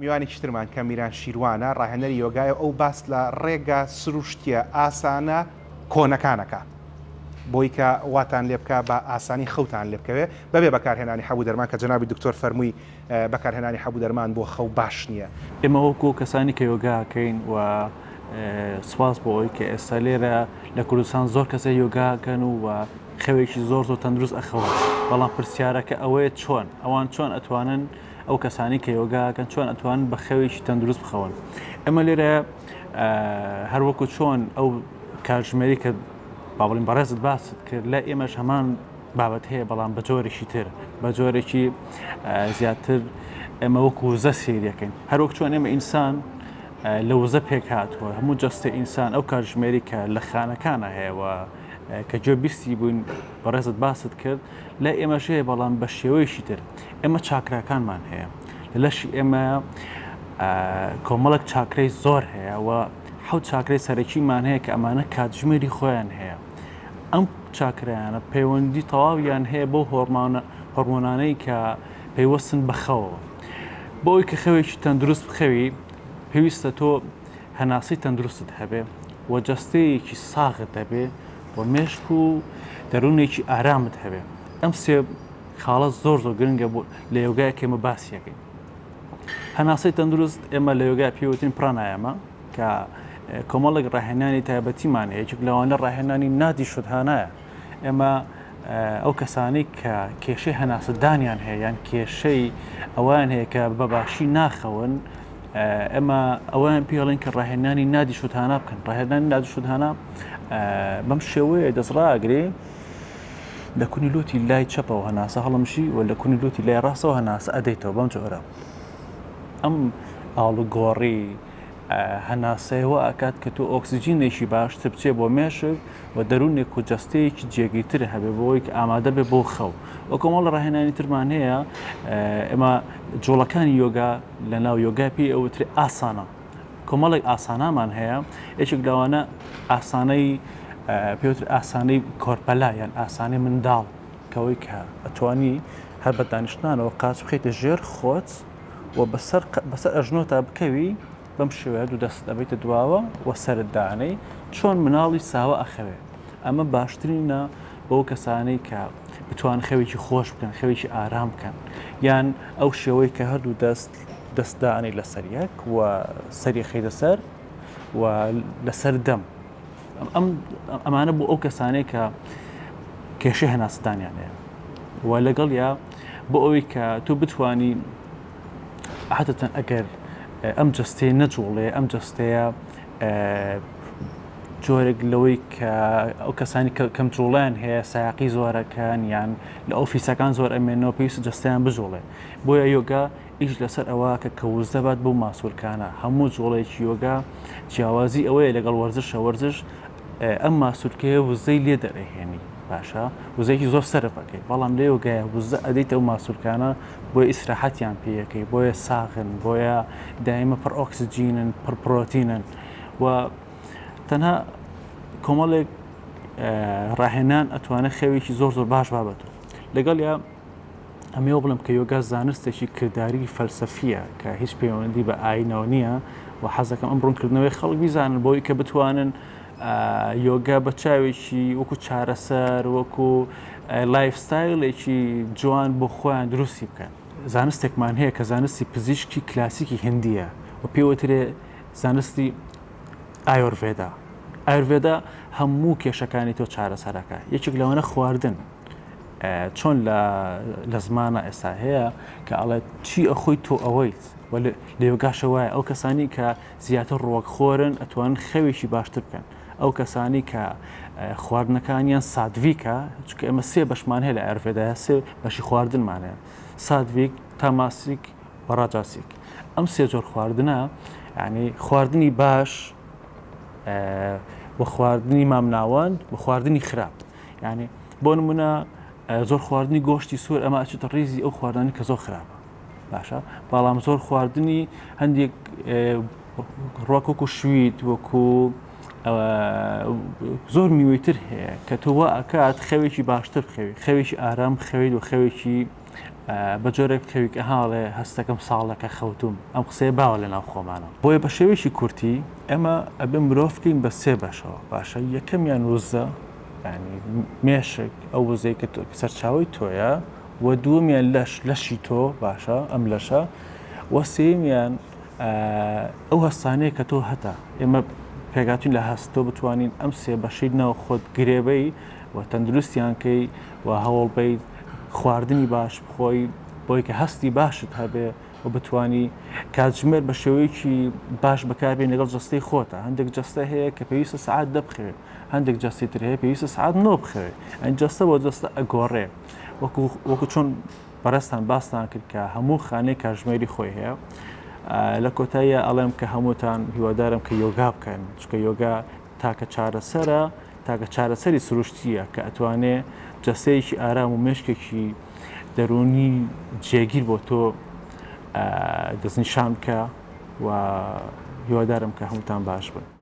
میوانێکی ترمان کە میران شیروانە، ڕاهێنەری یۆگایە و ئەو باس لە ڕێگا سروشتییە ئاسانە کۆنەکان ئەکا بۆی کە واتان لێ بکا بە ئاسانی خەوتان لێ بکەوێ بەبێ بەکارهێنانی حەب و دەرمان کە جەنابی دکتۆر فەرمووی بەکارهێنانی حەب و دەرمان بۆ خەو باش نییە. ئێمە وەکو کەسانی کە یۆگا ئەکەین و سوپاس بۆ ئەوەی کە ئێستا لێرە لە کوردستان زۆر کەسە یۆگا ئەکەن و خەوێکی زۆر زۆر تەندروست ئەخەون، بەڵام پرسیارەکە ئەوەیە چۆن؟ ئەوان چۆن ئەتوانن ئەو کەسانی کە یۆگا ئەکەن چۆن ئەتوانن بە خەوێکی تەندروست بخەون؟ ئێمە لێرە هەروەکو چۆن ئەو کاتژمێری کە با بڵێین بەڕێزت باست کرد لای ئێمەش هەمان بابەت هەیە بەڵام بە جۆرێکی تر بە جۆرێکی زیاتر ئێمە وەکو وزە سەیرەکەین هەروەک چۆن ئێمە ئینسان لە وزە پێک هاتووە هەموو جەستە ئینسان ئەو کاتژمێری کە لە خانەکانە هەیە و کە گوێ بیستی بووین بەڕێزت باست کرد لای ئێمەش هەیە بەڵام بە شێوەیەکی تر ئێمە چاکراکانمان هەیە لە لەشی ئێمە کۆمەڵێک چاکرەی زۆر هەیە و حەوت چاکرەی سەرەکیمان هەیە کە ئەمانە کاتژمێری خۆیان هەیە ئەم چاکرایانە پەیوەندی تەواویان هەیە بۆ هۆرمانە هۆرمۆنانەی کە پەیوەستن بە خەوەوە بۆ ئەوی کە خەوێکی تەندروست بخەوی پێویستە تۆ هەناسەی تەندروستت هەبێ و جەستەیەکی ساغت هەبێ و مێشک و دەروونێکی ئارامت هەبێ ئەم سێ خاڵە زۆر زۆر گرنگە بۆ لە یۆگای کە ئێمە باسی ئەکەین هەناسەی تەندروست ئێمە لە یۆگا پێوتین پرانایەمە کە کۆمەڵێک ڕاهێنانی تایبەتیمان هەیە یەکێک لەوانە ڕاهێنانی نادی شودهانایە ئێمە ئەو کەسانەی کە کێشەی هەناسەدانیان هەیە یان کێشەی ئەوان هەیە کە بە باشی ناخەون ئێمە ئەویان پێڵین کە ڕاهێنانی نادی شودهانا بکەن ڕاهێنانی نادی شودهانا بەم شێوەیە دەستڕاگرێ لە کونی لوتی لای چەپەوە هەناسە هەڵمژی و لە کونی لوتی لای ڕاستەوە هەناسە ئەدەیتەوە بەم جۆرە ئەم ئاڵوگۆڕی هەناسەیە وا ئەکات کە تۆ ئۆکسجینێکی باشتر بچێ بۆ مێشک و دەروونێک و جەستەیەکی جێگیرتر هەبێ بۆ ئەوەی کە ئامادە بێ بۆ خەو و کۆمەڵە ڕاهێنانی ترمان هەیە ئێمە جوڵەکانی یۆگا لە ناو یۆگا پێی ئەوترێ ئاسانە کۆمەڵێک ئاسانامان هەیە یەکێک لەوانە ئاسانەی پێوتر ئاسانەی کۆرپەلا یان ئاسانەی منداڵ کەەوەی کە ئەتوانی هەر بە دانیشتنانەوە قاچ بخەیتە ژێر خۆت و بەسەر بەسەر ئەژنۆتا بکەوی بەم شێوەیە دوو دەست ئەبیتە دواوە و سەرت دانەی چۆن مناڵی ساوە ئەخەوێ ئەمە باشترینە بۆ کەسانەی کە بتوان خەوێکی خۆش بکەن خەوێکی ئارام بکەن یان ئەو شێوەی کە هەردوو دەست دەست دانەی لەسەر یەک و سەری خەیتە سەر و لەسەر دەم ئەم ئەمانە بۆ ئەو کەسانەی کە کێشەی هەناسەدانیان هەیە و لەگەڵ یا بۆ ئەوەی کە تۆ بتانی عادەتەن ئەگەر ئەم جەستەیە نەجوڵێ ئەم جەستەیە جۆرێک لەوەی کە ئەو کەسانی کە کەم جوڵیان هەیە سایەقی زۆرەکەن یان لە ئۆفیسەکان زۆر ئەمێنەوە پێویستە جەستەیان بجوڵێ بۆیە یۆگا ئیش لەسەر ئەوە کە کە وزە بات بۆ ماسولکانە هەموو جوڵەیەکی یۆگا جیاوازی ئەوەیە لەگەڵ وەرزشە وەرزش ئەم ماسولکەیە وزەی لێ دەرئەهێنی باشە وزەیەکی زۆر سەرف ئەکەی بەڵام لە یۆگایە وزە ئەدەیتە ئەو ماسولکانە بۆیە ئیسراحەتیان پێیەکەی بۆیە ساغن بۆیە دایمە پڕ ئۆکسجینن پڕ پرۆتینن و تەنها کۆمەڵێک ڕاهێنان ئەتوانێت خەوێکی زۆر زۆر باش بابەتەوە لەگەڵ یا ئەمەوە بڵێم کە یۆگا زانستێکی کرداری فەلسەفیە کە هیچ پەیوەندی بە ئاینەوە نییە و حەزەکەم ئەم ڕوونکردنەوەی خەڵک بیزانن بۆی کە بتوانن یۆگا بە چاوێکی وەکو چارەسەر وەکو lifestyle ێکی جوان بۆ خۆیان دروستی بکەن. زانستێکمان هەیە کە زانستی پزیشکی کلاسیکی هندیە و پێوترێ زانستی ئایۆرڤێدا. ئایۆرڤێدا هەموو کێشەکانی تۆ چارەسەرەکە یەکێک لەوانە خواردن چۆن لە زمانە ئێستا هەیە کە ئەڵێت چی ئەخۆی تۆ ئەوەیت لە یۆگاشە وایە ئەو کەسانی کە زیاتر ڕوەک خۆرن ئەتوانن خەوێکی باشتر بکەن ئەو کەسانی کە خواردنەکانیان سادڤیکە چونکە ئێمە سێ بەشمان هەیە لە ئایۆرڤێدا سێ بەشی خواردنمان هەیە سادڤیک تاماسیک و ڕاجاسیک ئەم سێ جۆر خواردنە ینی خواردنی باش و خواردنی مامناوەند و خواردنی خراپ ینی بۆ نمونە زۆر خواردنی گۆشتی سوور ئەمە ئەچێتە ڕیزی ئەو خواردنی کە زۆر خراپە باشە بەڵام زۆر خواردنی هەندێک ڕۆک وەکو شویت وەکو زۆر میوەی تر هەیە کە تۆ وا ئەکات خەوێکی باشتر بخەوی خەوێکی ئارام بخەویت و خەوێکی بە جۆرێک بخەوی کە هاڵێ هەستەکەم ساڵەکە خەوتوم ئەم قسەیە باوە لە ناو خۆمانە بۆیە بە شێوەیەکی کورتی ئێمە ئەبێ مرۆڤ بکەین بە سێ بەشەوە باشە یەکەمیان وزە ینی مێشک ئەو وزەی کە سەرچاوی تۆیە و دووەمیان لەش لەشی تۆ باشە ئەم لەشە و سێمیان ئەو هەستانەیە کە تۆ هەتە ئێمە پێگاتوین لە هەست تۆ بتوانین ئەم سێ بەشەی ناو خۆت گرێبەی و تەندروستیان کەی و هەوڵ بیت خواردنی باش بخۆی بۆی کە هەستی باشت هەبێ و بتانی کاتژمێر بە شێوەیەکی باش بەکاربێن لەگەڵ جەستەی خۆتە هەندێک جەستە هەیە کە پێویستە سعات دەبخەوێ هەندێک جەستی تر هەیە پێویستە سعات نۆ بخەوێ ئەن جەستە بۆ جەستە ئەگۆڕێ وەکو وەکو چۆن بەڕێزتان باستان کرد کە هەموو خانەی کاژمێری خۆی هەیە لە کۆتاییە ئەڵێم کە هەمووتان هیوادارم کە یۆگا بکەن چکە یۆگا تاکە چارەسەرە تاکە چارەسەری سروشتیە کە ئەتوانێ جەسەیەکی ئارام و مێشکێکی دەروونی جێگیر بۆ تۆ دەستنیشان بکە و هیوادارم کە هەمووتان باش بن.